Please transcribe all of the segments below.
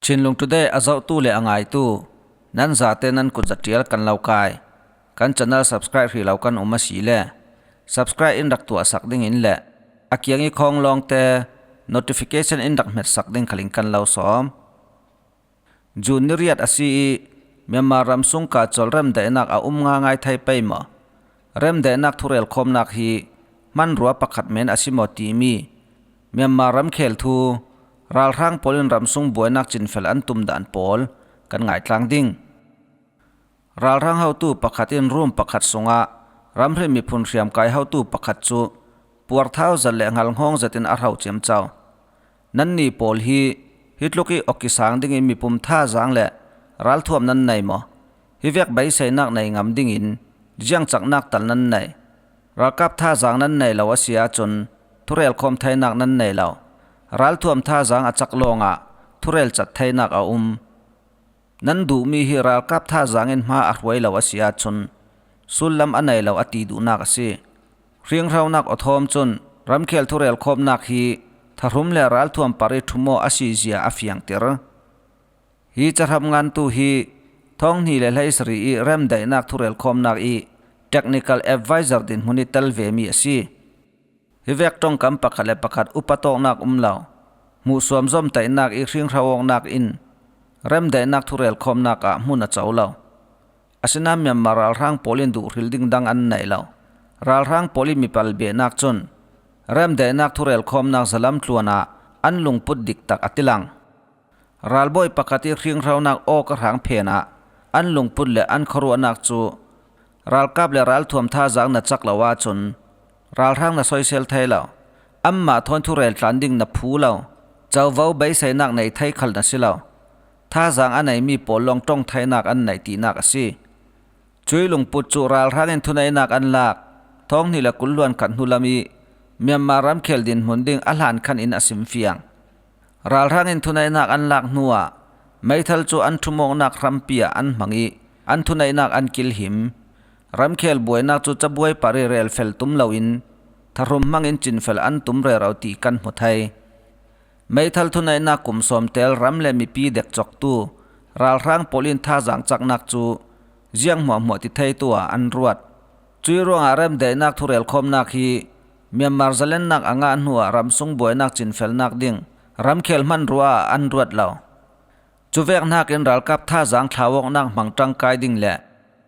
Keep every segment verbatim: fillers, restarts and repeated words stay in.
Chinlung Today a zohtu le a ngaitu nan zate nan kut za tial kan lo kai. Kan channel subscribe hrih lo kan um a si le subscribe in rak tuahsak dingin le a kiang i khawng lawngte notification in rak hmetsak ding khalin kan lo sawm. June ni riat a si i Myanmar ram sung kahcawl remdaihnak a um ngaingai thei pei maw? Remdaihnak thurelkhawmnak hi hmanrua pakhat men a si maw timi Myanmar ramkhel thu ralhrang pawl in ram sung buainak cinfel an tum dan pawl kan ngaitlang ding. Ralhrang hotu pakhat in room pakhat sungah ramhrin miphun hriamkai hotu pakhat cu puarthau zat le hngalhnghawng zat in a hro ciamco. Nannih pawl hi hi tluk i awk kisang dingin mipum thazaang le ralthuam nan nei maw? Hi vek beiseinak nei ngam dingin ziangcaknak tal nan nei. Ralkap thazaang nan nei lo a si ahcun thurelkhawm theinak nan nei lo. Ralthuam thazaang a cak lawngah thurelcat theinak a um. Nan duhmi hi ralkap thazaang in hma a hruai lo a si ahcun sullam a nei lo a ti duhnak a si. Hringhronak aw thawm cun ramkhel thurelkhawmnak hi thahrum le ralthuam par i ṭhum aw a si zia a fiangtir. Hi cahram ngantu hi thawng hnih le hleisarih i remdaihnak thurelkhawmnak i technical advisor dinhmun i tel vemi a si. Hi vek ṭongkam pakhat le pakhat upa tawknak um lo, hmuhsuam zawmtaihnak i hringhro awknak in remdaihnak thurelkhawmnak ah hmun a co lo. Asinain Myanmar ralhrang pawl in duhhril ding dang an nei lo. Ralhrang pawl i mipal bianak cun remdaihnak thurelkhawmnak zalam tluan ah an lungput diktak a tilang. Ralbawi pakhat i hringhronak awk a hrang phen ah an lungput le an khuaruahnak cu ralkap le ralthuam thazaang na cak lo ahcun ralhrang na soisel thei lo. Anmah thawn thurel tlan ding na phu lo. Covo beiseinak nei thei khal na si lo. Thazaang a neimi pawl lawng ṭong theinak an nei tinak a si. Cui lungput cu ralhrang in thuneihnak an lak thawng hnih le kul hluan khat hnu lam i Myanmar ramkhel dinhmun ding a hlan khan in a simfiang. Ralhrang in thuneihnak an lak hnuah meithal cu an ṭhum awknak hrampi ah an hmang i an thuneihnak an kilhim. Ramkhel buainak cu cabuai par i relfel tum loin thahrum hmangin cinfel an tum rero ti kan hmu thei. Meithal thuneihnak kum sawmtel ram le mipi dekcoktu ralhrang pawl in thazaang caknak cu ziang hmuahhmuah ti theitu ah an ruat. Cui ruangah remdaihnak thurelkhawmnak hi Myanmar zalennak a ngah hnuah ramsung buainak cinfelnak ding ramkhel hmanrua ah an ruat lo. Cuvek hnakin ralkap thazaang thlauawknak hmang ṭangkai ding le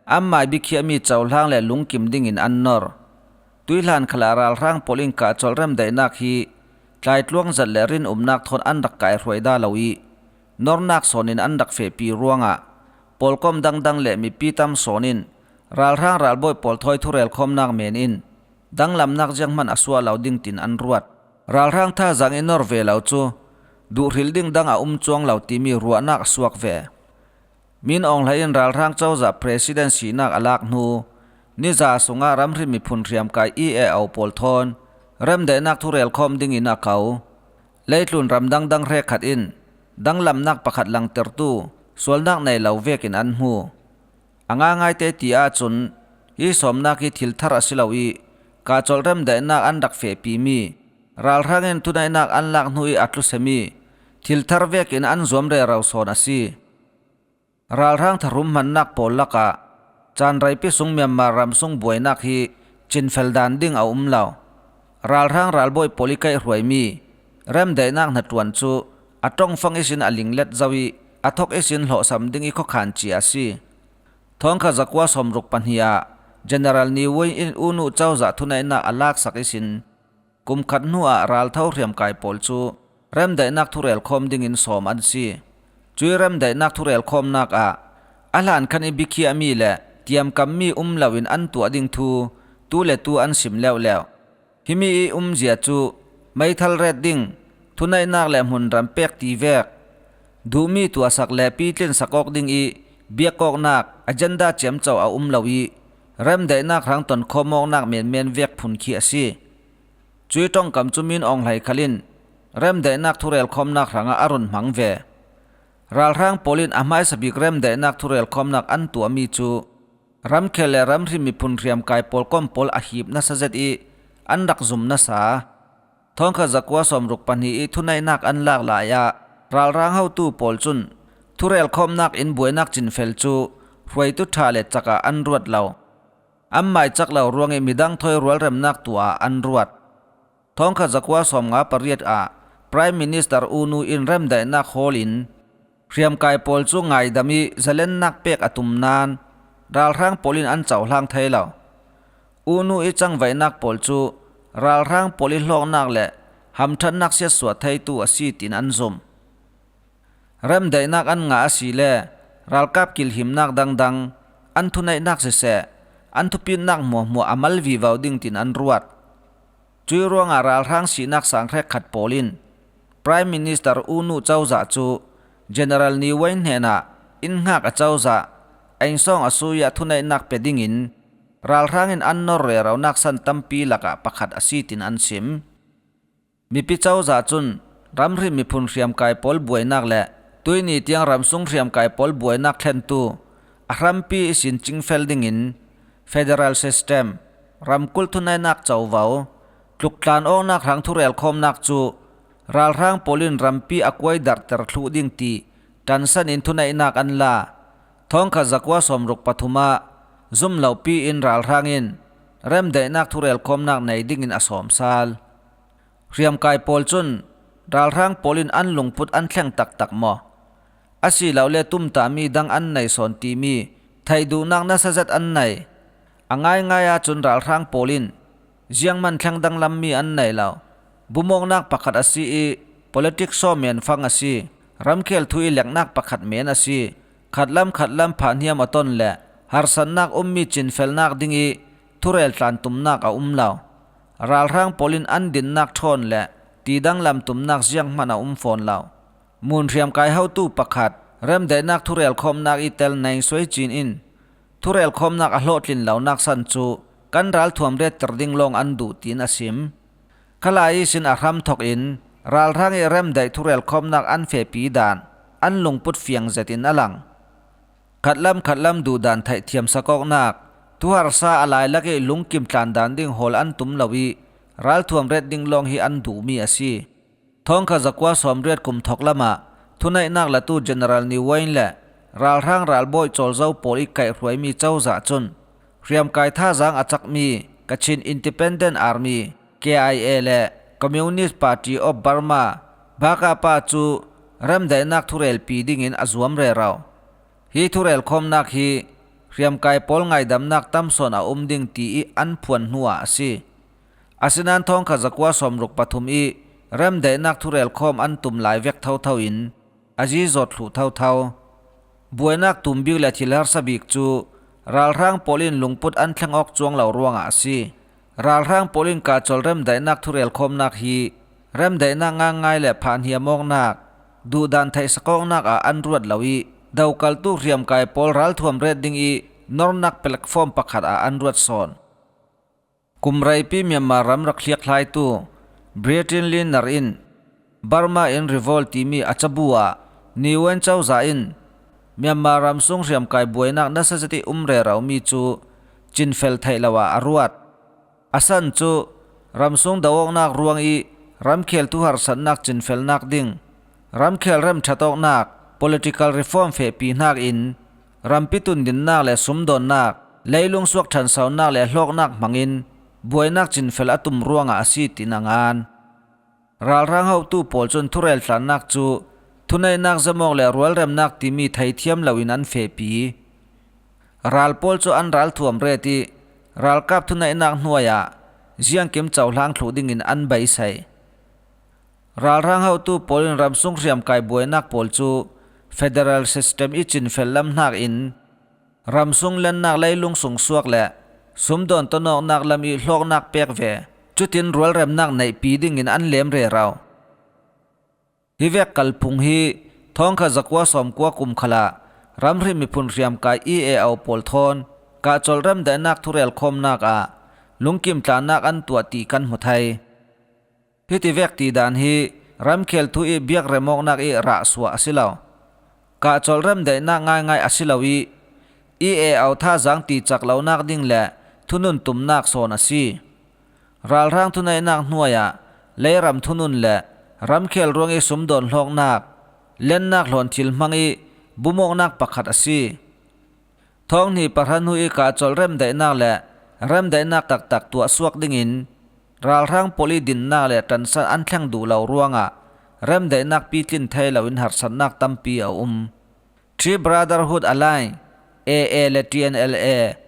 anmai bikhiahmi cohlang le lungkim dingin an nor. Tuihlan khalah ralhrang pawl in kahcawl remdaihnak hi tlaitluang zat le rinumnak thawn an rak kaihruai dah lo i nornak sawn in an rak fehpi ruangah pawlkom dangdang le mipi tam sawn in ralhrang ralbawi pawl thawi thurelkhawmnak men in danglamnak zianghman a suah lo ding tin an ruat. Ralhrang thazaang i nor ve lo cu duhhril ding dang a um cuang lo timi ruahnak a suak ve. Min Aung Hlaing in ralhrang cozah president sinak a lak hnu niza sungah ramhrin miphun hriamkai E A O pawl thawn remdaihnak thurelkhawm dingin a ko. Leitlun ram dangdang hrekkhat in danglamnak pakhat langtertu sualnak nei lo vekin an hmu. A ngaingaite ti ahcun hi sawmnak hi thil thar a si lo i kahcawl remdaihnak an rak fehpimi ralhrang in thuneihnak an lak hnu i a tlusemi thil thar vekin an zuam rero sawn a si. Ralhrang thahrum hmannak pawl lakah caan reipi sung Myanmar ramsung buainak hi cinfel dan ding a um lo. Ralhrang ralbawi pawl i kaihhruaimi remdaihnak hnaṭuan cu a ṭongfang ihsin a linglet zo i a thok ihsin hlawhsam ding i khuakhan cia a si. Thawngkhat zakua sawmruk pahnih ah General Ne Win in U Nu cozah thuneihnak a laksak ihsin kum khat hnuah raltho hriamkai pawl cu remdaihnak thurelkhawm dingin sawm an si. Cui remdaihnak thurelkhawmnak ah a hlan khan i bikhiahmi le tiamkammi um loin an tuah ding thu tu le tu an sim leuleu. Himi i umzia cu meithal ret ding, thuneihnak le hmunram pek ti vek, duhmi tuahsak le pitlinsak awk ding i biakawknak agenda ciamco a um lo i remdaihnak hrang tonkhawm awknak menmen vek phun khi a si. Cui ṭongkam cu Min Aung Hlaing khal in remdaihnak thurelkhawmnak hrangah a run hmang ve. Ralhrang pawl in a hmaisa bik remdaihnak thurelkhawmnak an tuahmi cu ramkhel le ramhrin miphun hriamkai pawlkom pawl a hip nasa zet i an rak zum nasa. Thawngkhat zakua sawmruk pahnih i thuneihnak an lak lai ah Ralrang hotu pawl cun thurelkhawmnak in buainak cinfel cu hruaitu ṭha le cak ah an ruat lo. An maicak lo ruangih midang thawi rualremnak tu ah an ruat. Thawngkhat zakua sawmnga pariat ah Prime Minister U Nu in remdaihnak hawl in hriamkai pawl cu ngaidam ih zalennak pek a tum nain ralhrang pawl in an cohlang thei lo. U Nu ih cangvaihnak pawl cu ralhrang pawl ih hlawknak le hamṭhatnak siatsuah theitu a si tiin an zum. Remdaihnak an ngah asile ralkap kilhimnak dangdang, an thuneihnak siseh, an thupitnak hmuahhmuah a mal vivo ding tiin an ruat. Cuih ruangah ralhrang sihnak sang hrekkhat pawl in Prime Minister U Nu cozah cu General Ne Win hnenah inn hngak a cozah, ainsawng a sui ah thuneihnak pe dingin ralhrang in an nor reronak san tampi lakah pakhat a si tiin an sim. Mipi cozah cun ramhri miphun hriamkai pawl buainak le tuihni tiang ramsung hriamkai pawl buainak thlentu a hrampi ihsin cingfel dingin federal system, ramkulh thuneihnak covo, tluktlan awknak hrang thurelkhawmnak cu ralhrang pawl in rampi a kuaidarhter thluh ding ti ṭansan in thuneihnak an la. Thawngkhat zakua sawmruk pathum ah zum lopi in ralhrang in remdaihnak thurelkhawmnak nei dingin a sawm sal. Hriamkai pawl cun ralhrang pawl in an lungput an thleng taktak maw, asilole tumtahmi dang an nei sawn timi theih duhnak nasa zet an nei. A ngaingai ahcun ralhrang pawl in zianghman thleng danglammi an nei lo. Bumawknak pakhat a si ih politics saw men fang a si. Ramkhel thu ih leknak pakhat men a si. Khatlam khatlam phahhniam a ton le harsatnak ummi cinfelnak dingih thurel tlan tumnak a um lo. Ralhrang pawl in an dinnak ṭhawn le tidanglam tumnak zianghman a um fawn lo. Mun hriamkai hotu pakhat remdaihnak thurelkhawmnak ih tel Naing Suai Cin in thurelkhawmnak a hlawhtlin lonak san cu kan ralthuam retter ding lawng an duh tiin a sim. Khalai ihsin a hram thawk in ralhrang ih remdaih thurelkhawmnak an fehpi dan an lungput fiang zetin a lang. Khatlam khatlam duhdan theihthiam sakawknak, thuharsa a lailak ih lungkim tlan dan ding hawl an tum lo ih ralthuam ret ding lawng hi an duhmi a si. Thawngkhat zakua sawmriat kum thawk lamah thuneihnak latu General Ne Win le ralhrang ralbawi cawlzo pawl ih kaihhruaimi cozah cun hriamkai thazaang a cakmi Kachin Independent Army, K I A le Communist Party of Burma, Bhakapa cu remdaihnak thurelpi dingin a zuam rero. Hi thurelkhawmnak hi hriamkai pawl ngaidamnak tam sawn a um ding tiih an phuan hnuah a si. Asinain thawngkhat zakua sawmruk pathum ih remdaihnak thurelkhawm an tum lai vek thotho in a zizawt thluh thotho. Buainak tum bik le thil harsa bik cu ralhrang pawl in lungput an thleng awk cuang lo ruangah a si. Ralhrang pawl in kahcawl remdaihnak thurelkhawmnak hi remdaihnak ngaingai le phahhniam awknak, duhdan theihsak awknak ah an ruat lo ih dokaltu hriamkai pawl ralthuam ret ding ih nornak platform pakhat ah an ruat sawn. Kum reipi Myanmar ram rak hliakhlaitu Britain Liner in Burma in Revolt timi a cabu ah Ne Win cozah in Myanmar ramsung hriamkai buainak nasa zet ih um reromi cu cinfel theih lo ah a ruat. A san cu ramsung do awknak ruang ih ramkhel thuharsatnak cinfelnak ding, ramkhel remṭhat awknak political reform fehpi hnakin rampi tundinnak le sumdawnnak, leilung suak ṭhansonak le hlawknak hmangin buainak cinfel a tum ruangah a si tiin a ngan. Ralhrang hotu pawl cun thureltlannak cu thuneihnak zemawk le rualremnak timi theithiam loin an fehpi. Ral pawl cu an ralthuam ret ih ralkap thuneihnak hnuai ah ziangkim cohlang thluh dingin an beisei. Ralhrang hotu pawl in ramsung hriamkai buainak pawl cu federal system ih cinfel lam hnakin ramsung lennak leilung sungsuak le sumdawn tonawknak lam ih hlawknak pek ve, cutin rualremnak neihpi dingin an lem rero. Hi vek kalphung hi thawngkhat zakua sawmkua kum khalah ramhri miphun hriamkai E A O pawl thawn kahcawl remdaihnak thurelkhawmnak ah lungkim tlannak an tuah ti kan hmu thei. Hiti vek tidan hi ramkhel thu ih biakrem awknak ih rahsuah a si lo. Kahcawl remdaihnak ngaingai a si lo ih E A O thazaang ticak lonak ding le thunun tumnak sawn a si. Ralhrang thuneihnak hnuai ah leiram thunun le ramkhel ruangih sumdawn hlawknak, lennak hlawn thil hmang ih bumawknak pakhat a si. Thawnghnih pahra hnu ih kahcolh remdaihnak le remdaihnak taktak tuahsuak dingin ralhrang pawl ih dinnak le ṭansan an thleng duh lo ruangah remdaihnak pitlin thei loin harsatnak tampi a um. Three Brotherhood Alliance, A A le T N L A,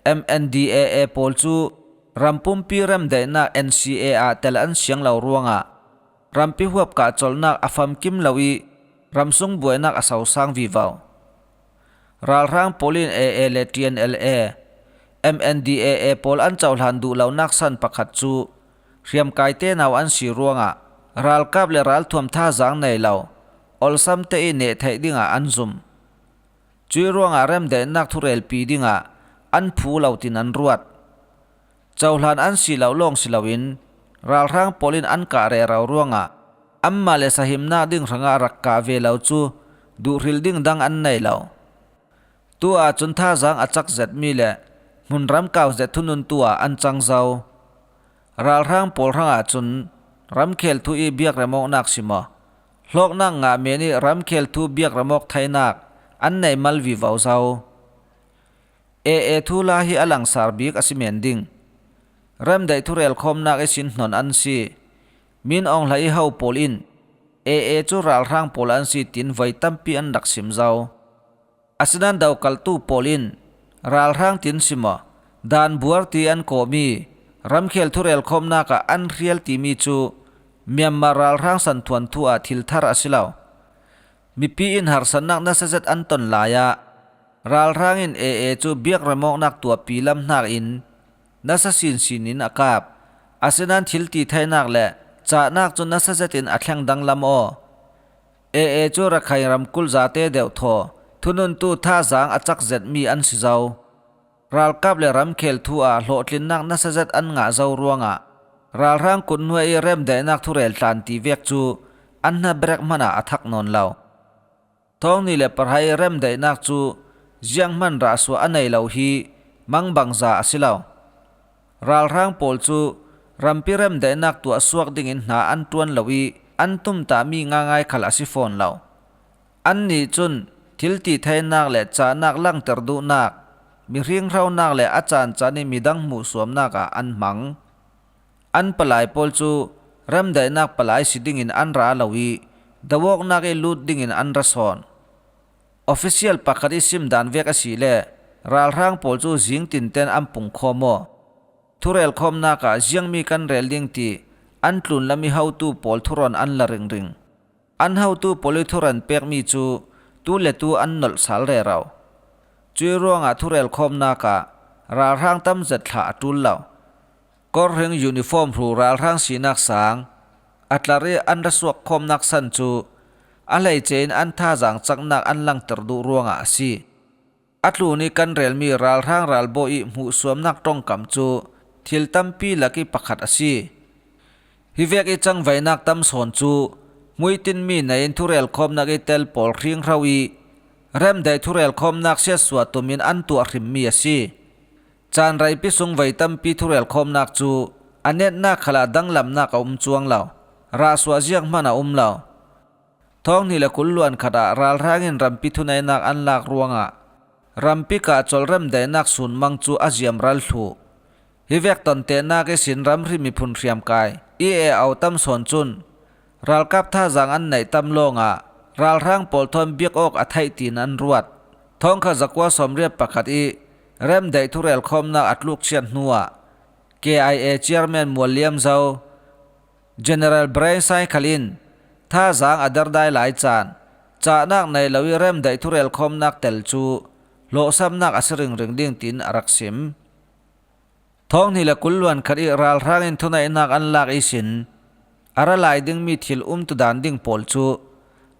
M N D A A pawl cu ram pumpi remdaihnak N C A ah tel an siang lo ruangah rampi huap kahcolhnak a famkim lo ih ramsung buainak a sosang vivo. Ralhrang pawl in A A le T N L A, M N D A A pawl an cohlan duh lonak san pakhat cu hriamkai tenau an si ruangah ralkap le ralthuam thazaang nei lo, olsam te ih neh theih dingah an zum. Cuih ruangah remdaihnak thurelpi dingah an phu lo tin an ruat. Cohlan an si lo lawng si loin ralhrang pawl in an kah rero ruangah anmah le sahimnak ding hrangah rak kah ve lo cu duhhril ding dang an nei lo. Tu ahcun thazaang a cak zetmi le hmunram kau zet thununtu ah an cang zo. Ralhrang pawl hrangah cun ramkhel thu ih biak remawknak si maw, hlawknak ngah men ih ramkhel thu biak remawk theinak an nei mal vivo zo. A A thu hla hi a langsar bik a si men ding. Remdaih thurelkhawmnak ihsin hnon an si. Min Aung Hlaing ih ho pawl in A A cu ralhrang pawl an si tin voi tampi an rak sim zo. Asinan dokaltu pawl in ralhrang tin si maw, daan buar ti an kawmi ramkhel thurelkhawmnak ah an hrial timi cu Myanmar ralhrang santhuan thu ah thil thar a si lo. Mipi in harsatnak nasa zet an ton lai ah ralhrang in A A cu biak remawknak tuahpi lam hnakin nasa sinsin in a kap. Asinan thil ti theinak le cahnak cu nasa zetin a thleng danglam aw. A A cu Rakhine ramkulh zate deuhthaw thununtu thazaang a cak zetmi an si zo. Ralkap le ramkhel thu ah hlawhtlinnak nasa zet an ngah zo ruangah ralhrang kut hnuai ih remdaihnak thurel tlan ti vek cu an hnabrek hmanah a thak nawn lo. Thawnghnih le pahra ih remdaihnak cu zianghman rahsuah a nei lo hi mangbangza a si lo. Ralhrang pawl cu rampi remdaihnak tuahsuak dingin hna an ṭuan lo ih an tumtahmi ngaingai khal a si fawn lo. Annih cun thil ti theinak le cahnak langter duhnak, mihring hronak le a caan caan ih midang hmuhsuamnak ah an hmang. An palai pawl cu remdaihnak palai si dingin an ra lo ih doawknak ih lut dingin an ra sawn. Official pakhat ih simdan vek asile ralhrang pawl cu zing tinten an pungkhawm aw. Thurelkhawmnak ah ziangmi kan rel ding ti an tlunlam ih hotu pawl thurawn an la ringring. An hotu pawl ih thurawn pekmi cu tu le tu an nolh sal rero. Cuih ruangah thurelkhawmnak ah ralhrang tam zet thlah a ṭul lo. Kawrhring uniform hru ralhrang sinak sang a tlar ih an ra suakkhawmnak san cu a hleice in an thazaang caknak an langter duh ruangah a si. A tlun ih kan relmi ralhrang ralbaw ih hmuhsuamnak ṭongkam cu thil tampi lak ih pakhat a si. Hivek ih cangvainak tam sawn cu hmuitinmi nei in thurelkhawmnak ih tel pawl hringhro ih remdaih thurelkhawmnak siatsuah tumin an tuah hrimmi a si. Caan reipi sung voi tampi thurelkhawmnak cu a netnak khalah danglamnak a um cuang lo, rahsuah zianghman a um lo. Thawnghnih le kul luan khat ah ralhrang in rampi thuneihnak an lak ruangah rampi kahcolh remdaihnak sunmang cu a ziamral thluh. Hivek tontehnak ihsin ramri miphun hriamkai E A O tam sawn cun ralkap thazaang an neih tam lawngah ralhrang pawl thawn biak awk a theih tiin an ruat. Thawngkhat zakua sawmriat pakhat ih remdaih thurelkhawmnak a tlukchiat hnuah K I A chairman Mual Liam Zo, General Brain Sai khal in thazaang a dardai lai caan cahnak nei lo ih remdaih thurelkhawmnak tel cu hlawhsamnak a si ringring ding tiin a rak sim. Thawnghnih le kul luan khat ih ralhrang in thuneihnak an lak ihsin a ra lai dingmi thil umtudan ding pawl cu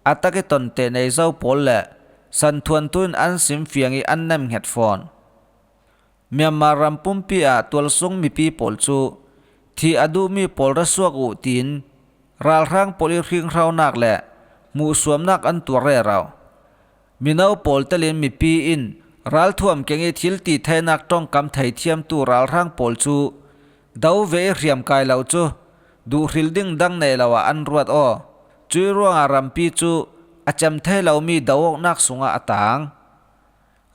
a tak ih tonteh nei zo pawl le santhuantu in an simfiang ih an nemhnget fawn. Myanmar ram pumpi ah tualsung mipi pawl cu thih a duhmi pawl ra suak uh tiin ralhrang pawl ih hringhronak le hmuhsuamnak an tuar rero. Mino pawl telin mipi in ralthuam keng ih thil ti theinak ṭongkam theithiamtu ralhrang pawl cu do ve ih hriamkai lo cu duhhril ding dang nei lo ah an ruat aw. Cuih ruangah rampi cu a cem thei lomi do awknak sungah a tang.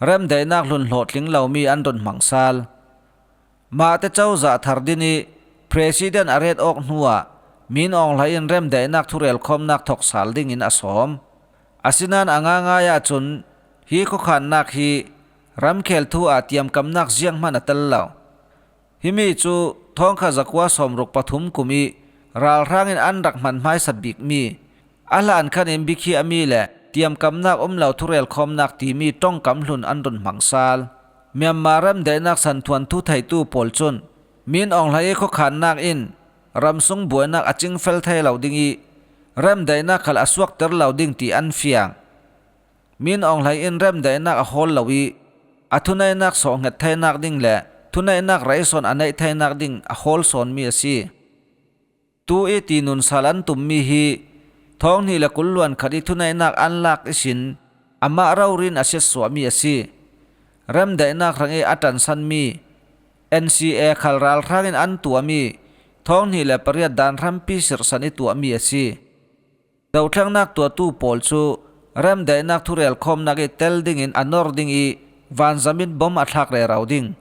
Remdaihnak hlun hlawhtling lomi an run hmangsal. Mahte cozah thar din ih President a ret awk hnuah Min Aung Hlaing in remdaihnak thurelkhawmnak thawksal dingin a sawm. Asinain a ngaingai ahcun hi khuakhannak hi ramkhel thu ah tiamkamnak zianghman a tel lo. Himi cu thawngkhat zakua sawmruk pathum kum ih ralhrang in an rak hman hmaisa bikmi, a hlan khan in bikhiahmi le tiamkamnak um lo thurelkhawmnak timi ṭongkam hlun an run hmangsal. Myanmar remdaihnak santhuan thu theitu pawl cun Min Aung Hlaing ih khuakhannak in ramsung buainak a cingfel thei lo ding ih remdaihnak khal a suakter lo ding ti an fiang. Min Aung Hlaing in remdaihnak a hawl lo ih a thuneihnak sawhhnget theinak ding le thuneihnak reihsawn a neih theinak ding a hawl sawnmi a si. Tu ih ti nunsal an tummi hi thawng hnih le kul luan khat ih thuneihnak an lak ihsin amah rori in a siatsuahmi a si. Remdaihnak hrang ih a ṭansanmi N C A khal ralhrang in an tuahmi thawng hnih le pariat dan hrampi sirhsan ih tuahmi a si. Dothlengnak tuahtu pawl cu remdaihnak thurelkhawmnak ih tel dingin a nor ding ih vanzamin bom a thlak rero ding.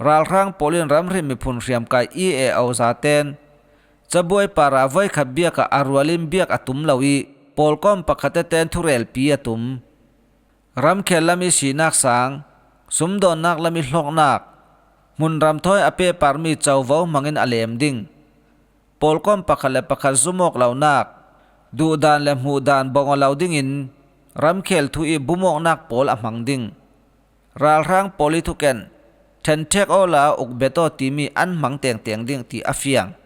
Ralhrang pawl in ramhrim miphun hriamkai E A O zaten cabuai parah voikhat biak ah a rualin biak a tum lo ih pawlkawm pakhat teten thurelpi a tum. Ramkhel lam ih sinak sang, sumdawnnak lam ih hlawknak, hmunram thawi a pehparmi covo hmangin a lem ding. Pawlkawm pakhat le pakhat zum awk lonak, duhdan le hmuhdan bawng aw lo dingin ramkhel thu ih bum awknak pawl a hmang ding. Ralhrang pawl ih thuken, ṭhenṭhek awla uk bet aw timi an hmang tengteng ding ti a fiang.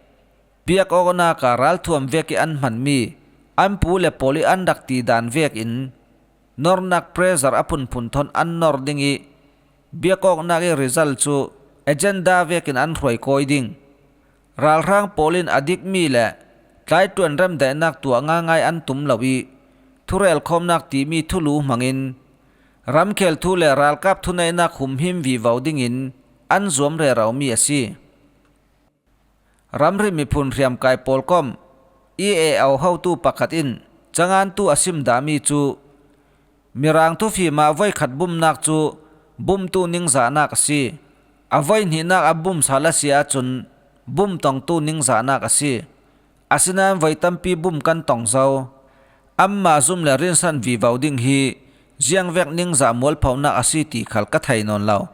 Biak awknak ah ralthuam vek ih an hmanmi an pu le pawl ih an rak ti dan vekin nornak pressure a phunphun thawn an nor ding ih biak awknak ih result cu agenda vekin an hruaikawi ding. Ralhrang pawl in a dikmi le tlaiṭuan remdaihnak tuah ngaingai an tum lo ih thurelkhawmnak timi thulu hmangin ramkhel thu le ralkap thuneihnak humhim vivo dingin an zuam reromi a si. Ramhrim miphun hriamkai pawlkawm E A O hotu pakhat in cangantu a simdahmi cu Mirang thufim ah voikhat bumnak cu bumtu ningzahnak a si. A voihnihnak a bum sal a si ahcun bumtongtu ningzahnak a si. Asinain voi tampi bum kan tong zo. Anmah zum le rinsan vivo ding hi ziangvek ningzah mualphonak a si ti khal ka thei nawn lo.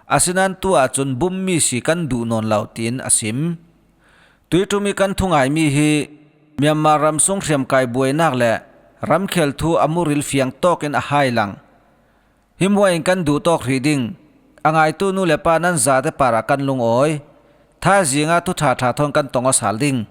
Asinain tu ahcun bummi si kan duh nawn lo, tiin a sim. Tuiṭum ih kan thungaimi hi Myanmar ramsung hriamkai buainak le ramkhel thu a muril fiang tawkin a hai lang. Hi hmuah in kan duhtawk hrih ding. A ngaitu nu le pa nan zate parah kan lungawi. Thaizing ah thu ṭhaṭha thawn kan tong aw sal ding.